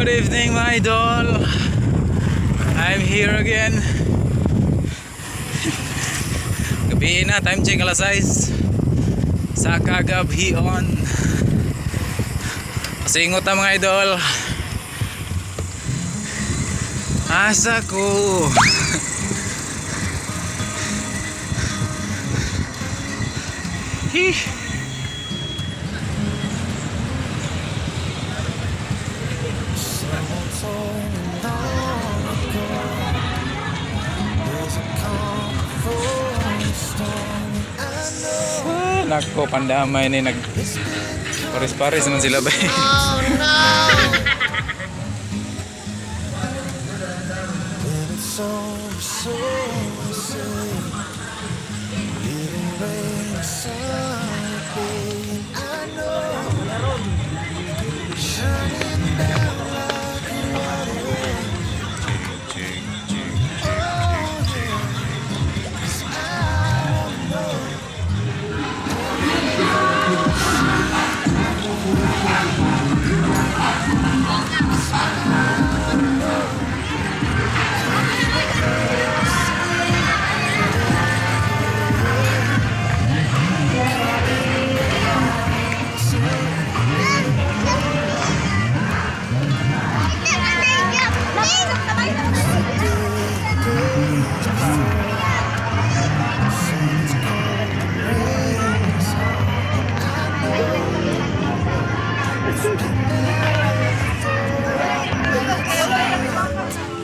Good evening, my idol. I'm here again. Gabi na, time check alas 6. Sa kagabhion. Pasingot na, mga idol. Asa ko. Hi. Ah, nako, pandamay ni nag pares-pares naman sila ba? When it's over, so I say, little rain, sunny day, and I know, shining down like water. Oh yeah, 'cause I wanna know.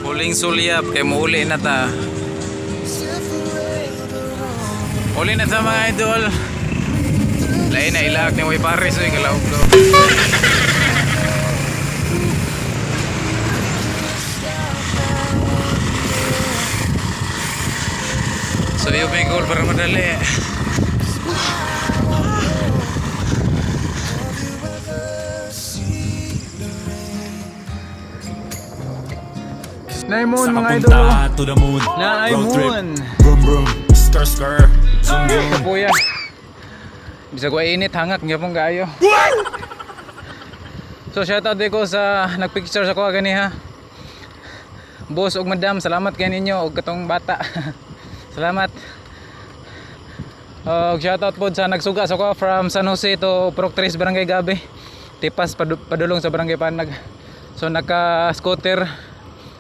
Huling sulyap kay muuli na ta. Uli na ta, mga idol. Lain na ilak ni Way Paris oy kalaog do. So yung may goal para madali. Nay moon, Sa mga idol. kapunta to the moon. Naay Road trip. moon. Vroom vroom. Skr skr. Zoom zoom. Kapuya. Bisag wa init, hangak gyapon kaayo. So shoutout ko sa nagpicture sa kuha ganiha. Boss ug madam, salamat kay ninyo ug katong bata. Salamat. Og shoutout pod sa nagsuga sa kuha from San Jose to Prok 3, Barangay Gabi. Tipas padulong sa Barangay Panag. So naka scooter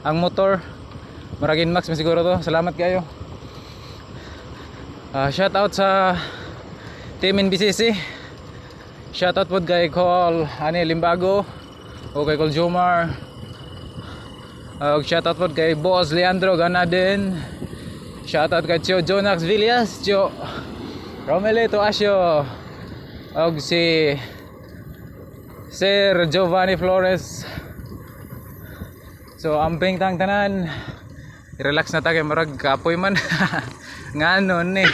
ang motor. Maragin max man siguro to. Salamat kayo. Ah, shout out sa Team NBCC. Shout out po kay Col ani Limbago o kay Col Jomar. Ug shout out po kay Boss Leandro Ganadin. Shout out kay Chio Jonax Villas, Chio Romelito Asio. Og si Sir Giovanni Flores. So amping tang tanan. Relax na ta kay murag kapoy man. Nganon ni.